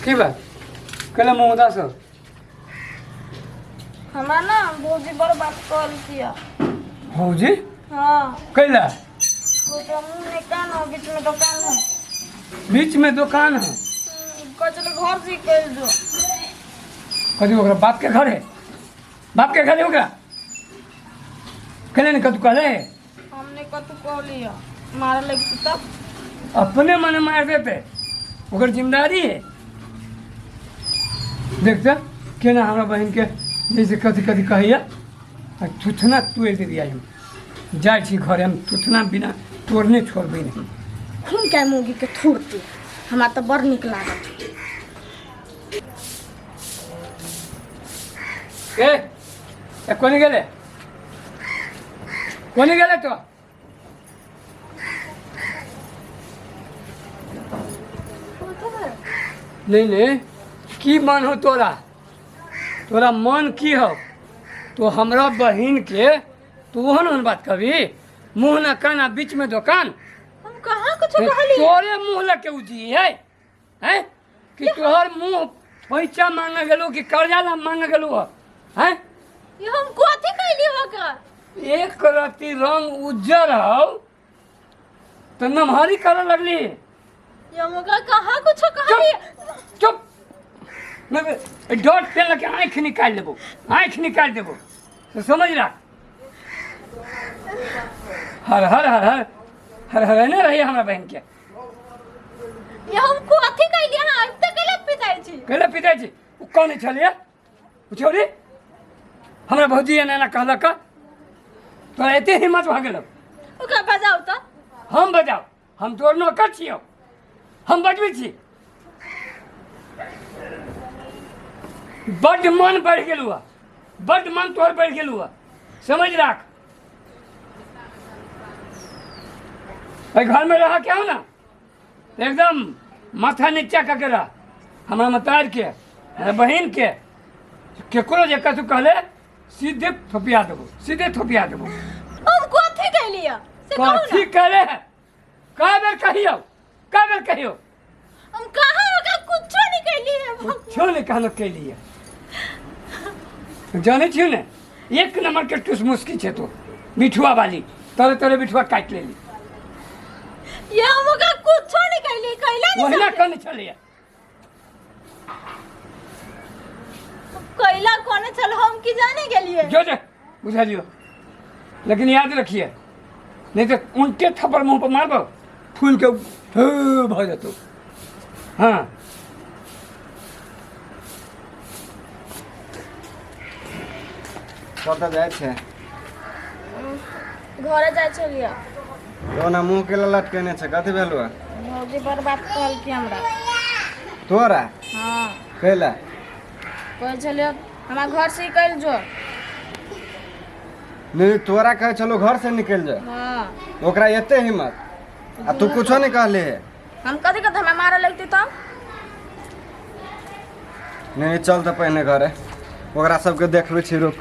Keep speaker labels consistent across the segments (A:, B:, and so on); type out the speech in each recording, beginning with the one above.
A: की बात कहले मुँह उदास हो?
B: हमरा ना भौजी बड़ बात कहलकी
A: भौजी?
B: हाँ।
A: कैला?
B: वो तो मुँह में कान हो, बीच में दुकान हो।
A: बीच में दुकान हो?
B: कह चलो घर से कह जो।
A: कथी ओकरा बाप के घर है? बाप के घर है ओकरा? कहले ने कतू कहले?
B: हमने कतू कहली है मारे लगी तब।
A: अपने मने मार देते, ओकर जिम्मेदारी है। देखते केना हमरा बहिन के जैसे कथी कथी कहैया आ थुथना तोड़ि देलियै हम। जाइ छी घरे, हम थुथना बिना तोड़ने छोड़बै नहि।
C: खून के मौगी के थुरती हमरा तऽ बड़ नीक लागत।
A: ए ए कोने गेले? कोने गेले तो? नहीं नहीं, की मन हो तोरा? तोरा मन की हो? तो हमरा बहिन के तू ओहन ओहन बात कभी मुँह ना कान आ बीच में दुकान।
B: हम कहाँ कुछ कहली?
A: तोरे मुँह लग के उजी है हैं कि तोहर मुँह पैसा मांगे गेलो कि कर्जा ला मांगे गेलो हो हैं?
B: ये हम कथी कहली ओकरा?
A: एक रत्ती रंग उज्जर हो तो नमहरी करे लगली।
B: ये हम ओकरा कहाँ कुछ कहली?
A: चुप, डॉट पेन लगे आँखि निकालि देबो, आँखि निकालि देबो, तो समझ रख। हर हर हर हर हर हर ने रही हमरा बहन के।
B: ये हम कथी कहली? अहाँ एते कैला पिताइ छी?
A: कैला पिताइ छी? ओ कौन छलियै ओ छोरी? हमरा भौजी एना एना कहलक, तोरा एते हिम्मत भऽ गेलौ?
B: ओकरा बजाउ तऽ।
A: हम बजाउ? हम तोर नौकर छियौ, हम बजबै छी? बड्ड मन बढ़ि गेलौ हँ, बड्ड मन तोहर बढ़ि गेलौ हँ, समझ राख। एहि घरमे रह के आउ ना, एकदम माथा नीचा कऽ के रह। हमरा मतार के, हमरा बहिन के केकरो जे कथू कहले सीधे थोपिया देबो, सीधे थोपिया देबो।
B: हम कथी कहलियै से कहू ना।
A: कथी कहले है? कए बेर कहियौ, कए बेर कहियौ?
B: हम कहाँ ओकरा कुछो नहीं कहलियै।
A: कुछो नहीं कहलो कैलियै? जानै छियौ ने, एक नंबर के टुसमुसकी छै तो बिठुआ वाली, तोरे तोरे बिठुआ काटि लेली।
B: ये हम ओकरा कुछो नहीं कहलियै, कैला नहीं।
A: ओहिना कहने छलैया।
B: कैला कोने छल हम की जाने गेलियै?
A: जो जो बुझलियो, लेकिन याद रखिए, नहीं तो उनके थप्पड़ मुंह पर मारबो फूल के भऽ जेतौ। हाँ।
D: कतऽ जाइ छै?
B: घरे जाइ छलियै।
D: ओना मुँह के लटकेने छै, कथी भेलौ?
B: भौजी बड़ बात कहलकी हमरा।
D: तोरा?
B: हाँ।
D: कैला?
B: कहै छलियै हमरा घर से निकलि जो।
D: नहीं, तोरा कहै छलो घर से निकलि जा?
B: हाँ।
D: ओकरा एते हिम्मत आ तू कुछो नहीं कहले?
B: हम कथी कहते, हमरा मारे लगती तब।
D: नहीं, चल तऽ पहिने घरे, ओकरा सबके देखबै छी। रुक,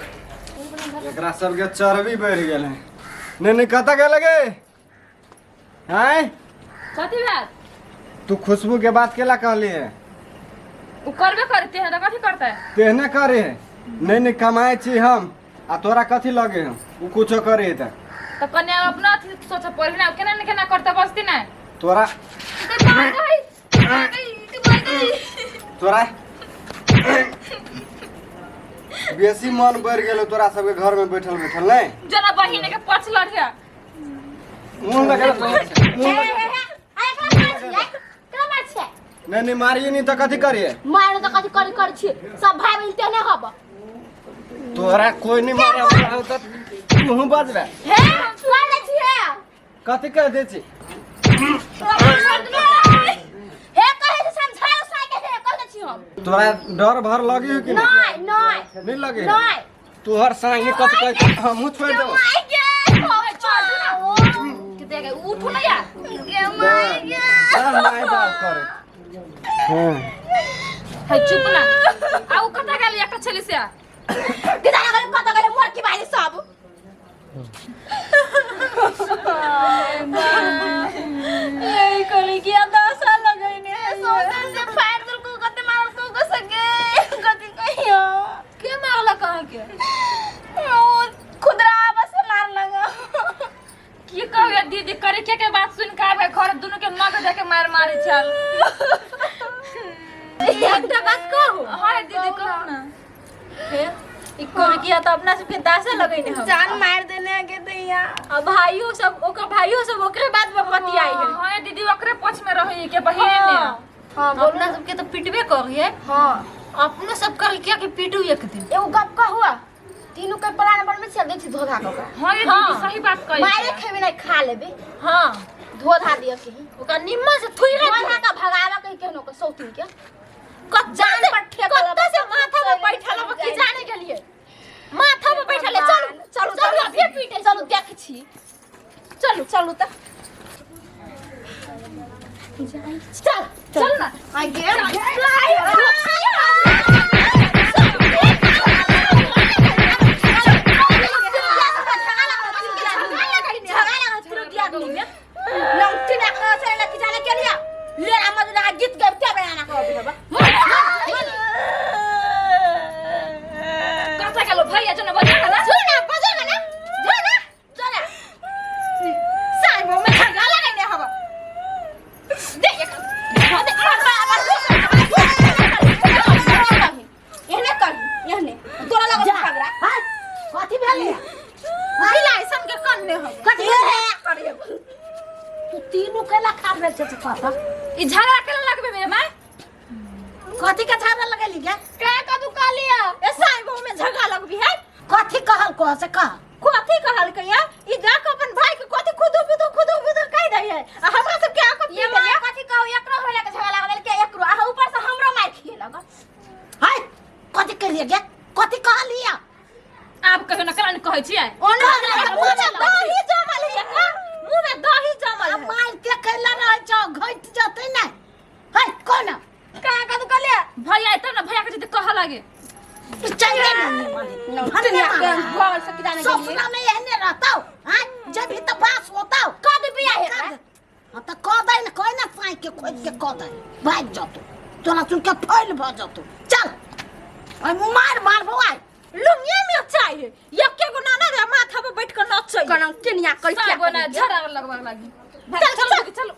D: एकरा सबके चर्बी बढ़ि गेल है। नहीं नहीं, कतऽ गेल गे? आँय?
E: कथी भेल?
D: तू खुशबू के बात केला कहली है?
E: उ करबे करते हैं तऽ कथी करतै?
D: तेहने करे है। नहीं नहीं, कमाए छी हम आ तोरा कथी लगे है उ कुछो करे है तऽ?
E: तऽ कन्या अपना अथी सोचऽ पड़े ने, केना ने केना करतै बजती ने।
D: तोरा तोरा बेसी मन बढ़ि गेलो तोरा सबके घर में बैठल बैठल नहीं।
E: जना बहिन के पछ लड़िया।
D: मुंह लगा, मुंह लगा। नहीं नहीं, मारिए नहीं तऽ कथी करिए?
C: मारे तऽ कथी करी करी छी, सब भाई बहिन तेहने हब।
D: तोरा कोई नहीं मारे वाला हो तऽ तू बज रहा।
C: हे मार दै छी हे।
D: कथी कह दै छी?
C: हे कहै छी समझाओ साइ के, हे कह दै छी हम।
D: तोरा डर भर लगी हो कि नहीं?
C: नहीं नहीं।
D: नहीं लगे?
C: नहीं।
D: तोहर संगे कथी कहै छी, हमहूँ छोड़ि देबो।
C: माय गे
E: छोड़ दू ना के देखे उठू ना यार।
C: गे my गे।
D: चल माय बाप करे। हाँ।
E: है चुप ना, आ उ कतऽ गेल एकटा छली से?
C: के जाने गेलै कतऽ गेलै मोर की बाली सब।
B: यही कहली कि दशा लगैने है।
C: सोचे से फाड़ देलको कते मार।
B: एकटा बात कहू।
E: हाँ दीदी, कहू ना।
B: हे, ई किया तो अपना सबके दासे लगैने हम।
C: जान मार देने के दैया।
B: आ भाइयों सब, ओकर भाइयों सब ओकरे बात पर बतियाई है।
E: हाँ दीदी, ओकरे पक्ष में रही के बहिन।
C: हाँ, बोल।
B: अपना सबके तो पिटबे करिए।
C: हाँ।
B: अपनो सब कर किया कि पीटू एक दिन।
C: एगो गप कहुआ, तीनों के प्लान बनबै छियै, देखी धोधा कऽ ओकरा।
E: हाँ ये
B: हाँ।
E: दीदी सही बात कही।
C: मारे खेबे नहीं, खा लेबे।
B: हाँ।
C: धोधा दिअ के ही।
B: ओकरा निम्मन से थुइरा
C: धोधा का भगावा के केहनो के सौतीन के
B: कच्चा
C: जान
B: से
C: पर ठेका
B: कत्ता से माथा पर बैठल अब की जाने के लिए माथा पर बैठल है। चलू
C: चलू,
B: चलू,
C: चलू।
B: अभी पीटे
C: चलू, देख छी।
B: चलू
C: चलू तऽ।
B: चल चल ना।
C: आ गे। गीत गाबते बनाना
E: कथा गेलो भैया जो ना बजा ना।
B: जो ना बजेगा ना, जो ना, जो ना साई मुंह में झगड़ा लगाइने हवा दे एक दे।
C: एहने कर, एहने तोरा लगल झगड़ा।
F: कथी भेलै?
B: बिलाई सन के कन्ने हवा।
F: कथी भेलै? तू तीनू केला खा रहल छै कथा?
E: ई झगड़ा केला लगबे मेरे माय?
F: कथी के झगड़ा लगेली गे?
B: का कदू कहलिया ए साई मुंह में झगड़ा लगबी है।
F: कथी कहल को से कह।
B: कथी कहल कहिया? ई जा के अपन भाई के कथी खुदू बुदू खुदू बुदू कह दे है आ हमरा सब के आके
C: ये माय कथी कहू, एकरो होला के झगड़ा लागल के एकरो, आ ऊपर से हमरो मार खिए लगल।
F: हाय, कथी केलिए गे? कथी कहलिया?
E: आब कहियो ना कला कहै छियै।
B: ओना मुंह में दही जमल है का, मुंह में दही जमल
F: आ
B: है।
F: मार के कैला रहै छौ, घटि जतै नै। हाय, कोन
B: का कदू कहलिया?
E: भैया एतौ ना, भैया के जते कह लागे।
F: चल गे ना।
C: घर से किदाने के लिए।
F: ससुरा में एहने रहतौ हां, जब भी तो बास होतौ।
C: कद बियाह है?
F: हाँ तऽ कह दै ने, कह ने, साँइ के खोदि के कह दै, भागि जतौ, तोरा सुन के फैल भऽ जतौ। चल, ओहि मार मारबौ आइ।
B: लुंगिया में चाहिए एके गो नाना रे माथा पर बैठ के नचै।
C: कनम केनिया कर।
E: सागो ना झगड़ा लगवा लागी।
B: चल
E: चलो
B: चल।
E: दीदी, चलो।